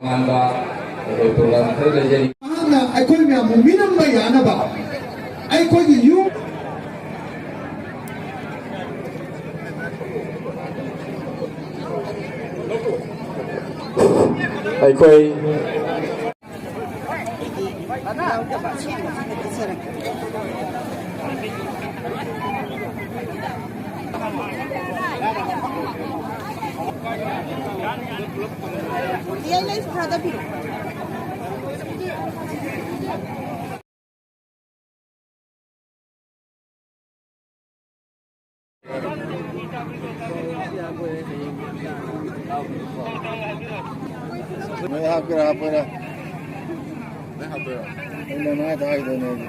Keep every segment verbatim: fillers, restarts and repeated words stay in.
ꯇꯣꯉꯥꯟꯕ ꯑꯩꯈꯣꯏ ꯄ꯭ꯔꯣꯒ꯭ꯔꯥꯝ ꯈꯔ ꯂꯩꯖꯔꯤ꯫ ꯃꯍꯥꯛꯅ ꯑꯩꯈꯣꯏ ꯃꯌꯥꯝꯕꯨ ꯃꯤꯅꯝꯕ ꯌꯥꯅꯕ ꯑꯩꯈꯣꯏꯒꯤ ꯌꯨꯝ ꯑꯩꯈꯣꯏ ꯅꯣꯏ ꯍꯥꯞꯀꯦꯔꯥ ꯍꯥꯞꯄꯣꯏꯔꯥ? ꯅꯣꯏ ꯍꯥꯞꯄꯣꯏꯔꯥ? ꯑꯩꯅ ꯅꯨꯡꯉꯥꯏꯇ ꯍꯥꯏꯗꯣꯏꯅꯦ ꯑꯩꯗꯤ꯫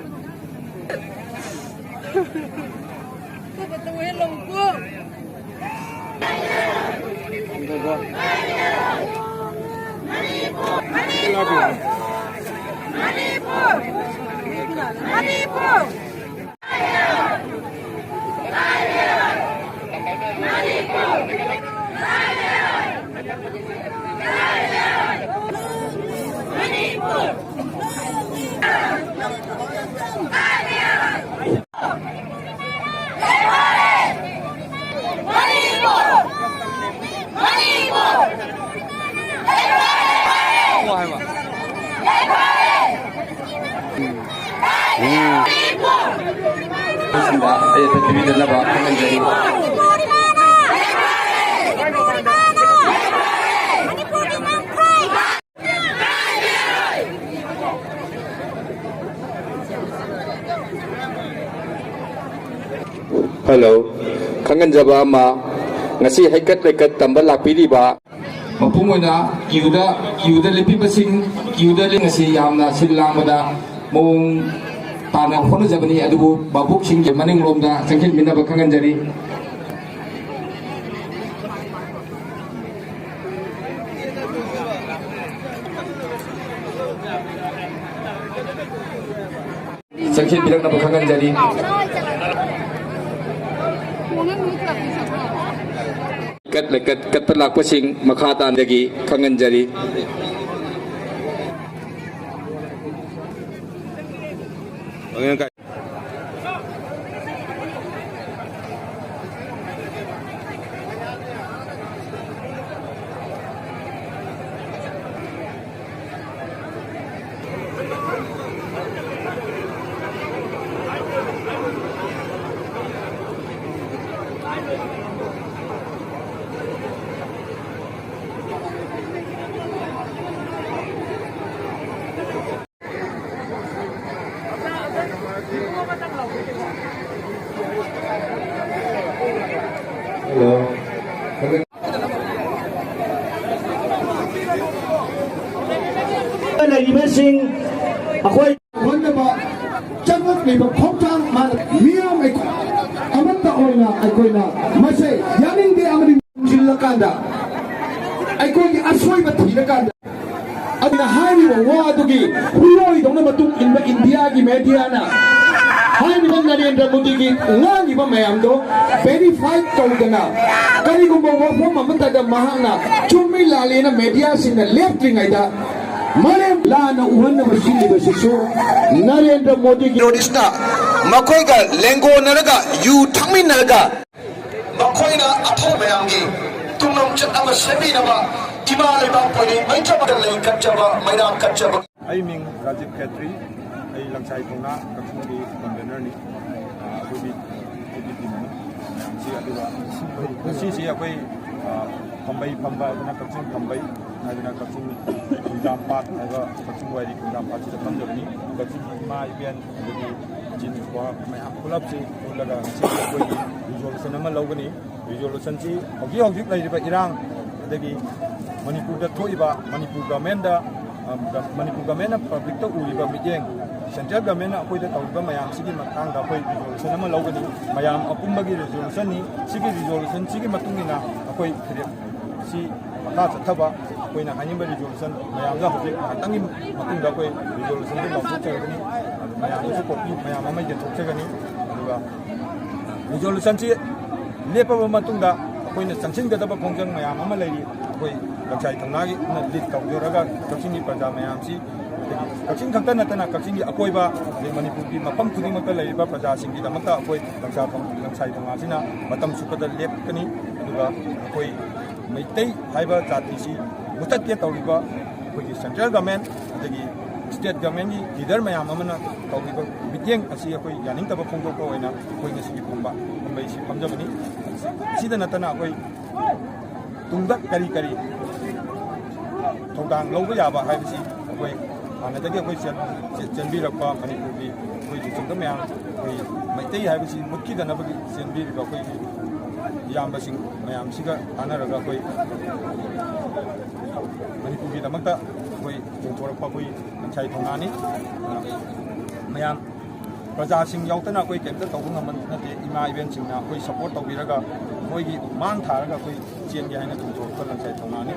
ꯁꯤꯡꯗ ꯑꯌꯦꯠꯄ ꯄꯤꯕꯤꯗꯅꯕ ꯈꯪꯍꯟꯖꯔꯤ꯫ ꯍꯜꯂꯣ꯫ ꯈꯪꯍꯟꯖꯕ ꯑꯃ, ꯉꯁꯤ ꯍꯩꯀꯠ ꯂꯩꯀꯠ ꯇꯝꯕ ꯂꯥꯛꯄꯤꯔꯤꯕ ꯃꯄꯨꯡ ꯑꯣꯏꯅ ꯀ꯭ꯌꯨꯗ, ꯀ꯭ꯌꯨꯗ ꯂꯦꯞꯄꯤꯕꯁꯤꯡ, ꯀ꯭ꯌꯨꯗ ꯂꯦꯞ-, ꯑꯁꯤ ꯌꯥꯝꯅ ꯁꯤꯜ ꯂꯥꯡꯕꯗ ꯃꯑꯣꯡ ꯇꯥꯅ ꯍꯣꯠꯅꯖꯕꯅꯤ, ꯑꯗꯨꯕꯨ ꯚꯥꯕꯣꯛꯁꯤꯡꯒꯤ ꯃꯅꯤꯡꯂꯣꯝꯗ ꯆꯪꯁꯤꯟꯕꯤꯅꯕ ꯈꯪꯍꯟꯖꯔꯤ꯫ ꯆꯪꯁꯤꯟꯕꯤꯔꯛꯅꯕ ꯈꯪꯍꯟꯖꯔꯤ꯫ ꯀꯠ-, ꯀꯠ-, ꯀꯠꯄ ꯂꯥꯛꯄꯁꯤꯡ ꯃꯈꯥ ꯇꯥꯅꯗꯒꯤ ꯈꯪꯍꯟꯖꯔꯤ꯫ ꯂꯩꯔꯤꯕꯁꯤꯡ ꯑꯩꯈꯣꯏ ꯍꯣꯠꯅꯕ ꯆꯪꯂꯛꯂꯤꯕ ꯈꯣꯡꯊꯥꯡ ꯃꯥꯅ ꯃꯤꯌꯥꯝ ꯑꯩꯈꯣꯏ ꯑꯃꯠꯇ ꯑꯣꯏꯅ ꯑꯩꯈꯣꯏꯅ ꯃꯁꯦ ꯌꯥꯅꯤꯡꯗꯦ ꯑꯃꯗꯤ ꯆꯤꯜꯂꯀꯥꯟꯗ ꯑꯩꯈꯣꯏꯒꯤ ꯑꯁꯣꯏꯕ ꯊꯤꯔꯀꯥꯟꯗ ꯑꯗꯨꯅ ꯍꯥꯏꯔꯤꯕ ꯋꯥ ꯑꯗꯨꯒꯤ ꯍꯨꯏꯔꯣꯏꯗꯧꯅ ꯃꯇꯨꯡ ꯏꯟꯕ ꯏꯟꯗꯤꯌꯥꯒꯤ ꯃꯦꯗꯤꯌꯥꯅ ꯍꯥꯏꯔꯤꯕ ꯅꯔꯦꯟꯗ꯭ꯔ ꯃꯣꯗꯤꯒꯤ ꯉꯥꯡꯉꯤꯕ ꯃꯌꯥꯝꯗꯣ ꯚꯦꯔꯤꯐꯥꯏ ꯇꯧꯗꯅ ꯀꯔꯤꯒꯨꯝꯕ ꯋꯥꯐꯝ ꯑꯃꯠꯇꯗ ꯃꯍꯥꯛꯅ ꯆꯨꯝꯃꯤ ꯂꯥꯜꯂꯦꯅ ꯃꯦꯗꯤꯌꯥꯁꯤꯡꯅ ꯂꯦꯞꯇ꯭ꯔꯤꯉꯩꯗ ꯃꯔꯦꯝ ꯂꯥꯟꯅ ꯎꯍꯟꯅꯕ ꯁꯤꯜꯂꯤꯕꯁꯤꯁꯨ ꯅꯔꯦꯟꯗ꯭ꯔ ꯃꯣꯗꯤꯒꯤ ꯇꯦꯔꯣꯔꯤꯁꯅ ꯃꯈꯣꯏꯒ ꯂꯦꯡꯒꯣꯟꯅꯔꯒ ꯌꯨ ꯊꯛꯃꯤꯟꯅꯔꯒ ꯃꯈꯣꯏꯅ ꯑꯊꯧ ꯃꯌꯥꯝꯒꯤ ꯇꯨꯡꯂꯝꯆꯠ ꯑꯃ ꯁꯦꯝꯕꯤꯅꯕ ꯏꯃꯥ ꯂꯩꯕꯥꯛꯄꯨ ꯃꯩꯆꯞꯇ ꯂꯩ ꯀꯠꯆꯕ, ꯃꯩꯔꯥ ꯀꯠꯆꯕ꯫ ꯑꯩ ꯃꯤꯡ ꯔꯥꯖꯤꯕ ꯈꯦꯇ꯭ꯔꯤ, ꯑꯩ ꯂꯪꯁꯥꯏ ꯊꯧꯅꯥ ꯀꯛꯆꯤꯡꯒꯤ ꯀꯟꯚꯦꯅꯔꯅꯤ꯫ ꯑꯩꯈꯣꯏꯒꯤ ꯑꯩꯒꯤ ꯇꯤꯝ ꯃꯌꯥꯝꯁꯤ, ꯑꯗꯨꯒ ꯉꯁꯤꯁꯤ ꯑꯩꯈꯣꯏ, ꯑ, ꯄꯥꯝꯕꯩ ꯐꯝꯕ ꯍꯥꯏꯗꯅ ꯀꯛꯆꯤꯡ ꯄꯥꯝꯕꯩ ꯍꯥꯏꯗꯅ ꯀꯛꯆꯤꯡ ꯈꯣꯡꯖꯥꯝ ꯄꯥꯠ ꯍꯥꯏꯕ ꯀꯛꯆꯤꯡ ꯋꯥꯏꯔꯤ ꯈꯣꯡꯖꯥꯝ ꯄꯥꯠꯁꯤꯗ ꯐꯝꯖꯕꯅꯤ꯫ ꯀꯛꯆꯤꯡ ꯏꯃꯥ ꯏꯕꯦꯟ ꯑꯗꯒꯤ ꯏꯆꯤꯟ ꯏꯄ꯭ꯋꯥ ꯃꯌꯥꯝ ꯄꯨꯂꯞꯁꯤ ꯄꯨꯜꯂꯒ ꯉꯁꯤ ꯑꯩꯈꯣꯏꯒꯤ ꯔꯤꯖꯣꯂꯨꯁꯟ ꯑꯃ ꯂꯧꯒꯅꯤ꯫ ꯔꯤꯖꯣꯂꯨꯁꯟꯁꯤ ꯍꯧꯖꯤꯛ ꯍꯧꯖꯤꯛ ꯂꯩꯔꯤꯕ ꯏꯔꯥꯡ, ꯑꯗꯒꯤ ꯃꯅꯤꯄꯨꯔꯗ ꯊꯣꯛꯏꯕ, ꯃꯅꯤꯄꯨꯔ ꯒꯃꯦꯟꯗ, ꯑ, ꯃꯅꯤꯄꯨꯔ ꯒꯃꯦꯟꯅ ꯄꯕ꯭ꯂꯤꯛꯇ ꯎꯔꯤꯕ ꯃꯤꯠꯌꯦꯡ, ꯁꯦꯟꯇ꯭ꯔꯦꯜ ꯒꯃꯦꯟꯅ ꯑꯩꯈꯣꯏꯗ ꯇꯧꯔꯤꯕ ꯃꯌꯥꯝꯁꯤꯒꯤ ꯃꯇꯥꯡꯗ ꯑꯩꯈꯣꯏ ꯔꯤꯖꯣꯂꯨꯁꯟ ꯑꯃ ꯂꯧꯒꯅꯤ꯫ ꯃꯌꯥꯝ ꯑꯄꯨꯟꯕꯒꯤ ꯔꯤꯖꯣꯂꯨꯁꯟꯅꯤ꯫ ꯁꯤꯒꯤ ꯔꯤꯖꯣꯂꯨꯁꯟꯁꯤꯒꯤ ꯃꯇꯨꯡ ꯏꯟꯅ ꯑꯩꯈꯣꯏ ꯐꯤꯔꯦꯞ ꯁꯤ ꯃꯈꯥ ꯆꯠꯊꯕ ꯑꯩꯈꯣꯏꯅ ꯍꯥꯏꯅꯤꯡꯕ ꯔꯤꯖꯣꯂꯨꯁꯟ ꯃꯌꯥꯝꯗ ꯍꯧꯖꯤꯛ ꯉꯥꯏꯍꯥꯛꯇꯪꯒꯤ ꯃꯇꯨꯡꯗ ꯑꯩꯈꯣꯏ ꯔꯤꯖꯣꯂꯨꯁꯟꯗꯨ ꯂꯥꯎꯊꯣꯛꯆꯒꯅꯤ꯫ ꯑꯗꯨ ꯃꯌꯥꯝꯗꯁꯨ ꯀꯣꯄꯤ ꯃꯌꯥꯝ ꯑꯃ ꯌꯦꯟꯊꯣꯛꯆꯒꯅꯤ꯫ ꯑꯗꯨꯒ ꯔꯤꯖꯣꯂꯨꯁꯟꯁꯤ ꯂꯦꯞꯄꯕ ꯃꯇꯨꯡꯗ ꯑꯩꯈꯣꯏꯅ ꯆꯪꯁꯤꯟꯒꯗꯕ ꯈꯣꯡꯖꯪ ꯃꯌꯥꯝ ꯑꯃ ꯂꯩꯔꯤ꯫ ꯑꯩꯈꯣꯏ ꯂꯪꯁꯥꯏ ꯊꯧꯅꯥꯒꯤ ꯂꯤꯠ ꯇꯧꯖꯔꯒ ꯀꯛꯆꯤꯡꯒꯤ ꯄ꯭ꯔꯖꯥ ꯃꯌꯥꯝꯁꯤ ꯀꯛꯆꯤꯡ ꯈꯛꯇ ꯅꯠꯇꯅ ꯀꯛꯆꯤꯡꯒꯤ ꯑꯀꯣꯏꯕ, ꯑꯗꯩ ꯃꯅꯤꯄꯨꯔꯒꯤ ꯃꯐꯝ ꯈꯨꯗꯤꯡꯃꯛꯇ ꯂꯩꯔꯤꯕ ꯄ꯭ꯔꯖꯥꯁꯤꯡꯒꯤꯗꯃꯛꯇ ꯑꯩꯈꯣꯏ ꯂꯪꯁꯥ ꯊꯣꯡ-, ꯂꯪꯁꯥꯏ ꯊꯣꯡꯅꯥꯁꯤꯅ ꯃꯇꯝ ꯆꯨꯞꯄꯗ ꯂꯦꯞꯀꯅꯤ꯫ ꯑꯗꯨꯒ ꯑꯩꯈꯣꯏ ꯃꯩꯇꯩ ꯍꯥꯏꯕ ꯖꯥꯇꯤꯁꯤ ꯃꯨꯊꯠꯀꯦ ꯇꯧꯔꯤꯕ ꯑꯩꯈꯣꯏꯒꯤ central government ꯑꯗꯒꯤ state governmentꯀꯤ leader ꯃꯌꯥꯝ ꯑꯃꯅ ꯇꯧꯔꯤꯕ ꯃꯤꯠꯌꯦꯡ ꯑꯁꯤ ꯑꯩꯈꯣꯏ ꯌꯥꯅꯤꯡꯗꯕ ꯐꯣꯡꯗꯣꯛꯄ ꯑꯣꯏꯅ ꯑꯩꯈꯣꯏ ꯉꯁꯤꯒꯤ ꯐꯝꯕ ꯐꯝꯕꯩꯁꯤ ꯐꯝꯖꯕꯅꯤ꯫ ꯁꯤꯗ ꯅꯠꯇꯅ ꯑꯩꯈꯣꯏ ꯇꯨꯡꯗ ꯀꯔꯤ ꯀꯔꯤ ꯊꯧꯗꯥꯡ ꯂꯧꯕ ꯌꯥꯕ ꯍꯥꯏꯕꯁꯤ ꯑꯩꯈꯣꯏ ꯍꯥꯟꯅꯗꯒꯤ ꯑꯩꯈꯣꯏ ꯆꯦꯟ-, ꯆꯦꯟ-, ꯆꯦꯟꯕꯤꯔꯛꯄ ꯃꯅꯤꯄꯨꯔꯒꯤ ꯑꯩꯈꯣꯏ ꯂꯨꯆꯤꯡꯕ ꯃꯌꯥꯝ, ꯑꯩꯈꯣꯏ ꯃꯩꯇꯩ ꯍꯥꯏꯕꯁꯤ ꯃꯨꯠꯈꯤꯗꯅꯕꯒꯤ ꯆꯦꯟꯕꯤꯔꯤꯕ ꯑꯩꯈꯣꯏꯒꯤ ꯏꯌꯥꯝꯕꯁꯤꯡ ꯃꯌꯥꯝꯁꯤꯒ ꯇꯥꯟꯅꯔꯒ ꯑꯩꯈꯣꯏ ꯃꯅꯤꯄꯨꯔꯒꯤꯗꯃꯛꯇ ꯑꯩꯈꯣꯏ ꯆꯣꯡꯊꯣꯔꯛꯄ ꯑꯩꯈꯣꯏ ꯂꯪꯁꯥꯏ ꯊꯧꯅꯥꯅꯤ꯫ ꯑꯗꯨꯅ ꯃꯌꯥꯝ ꯄ꯭ꯔꯖꯥꯁꯤꯡ ꯌꯥꯎꯗꯅ ꯑꯩꯈꯣꯏ ꯀꯩꯝꯇ ꯇꯧꯕ ꯉꯝꯕ ꯅꯠꯇꯦ꯫ ꯏꯃꯥ ꯏꯕꯦꯟꯁꯤꯡꯅ ꯑꯩꯈꯣꯏ support ꯇꯧꯕꯤꯔꯒ ꯃꯣꯏꯒꯤ ꯃꯥꯡ ꯊꯥꯔꯒ ꯑꯩꯈꯣꯏ ꯆꯦꯟꯒꯦ ꯍꯥꯏꯅ ꯆꯣꯡꯊꯣꯔꯛꯄ ꯂꯪꯁꯥꯏ ꯊꯧꯅꯥꯅꯤ꯫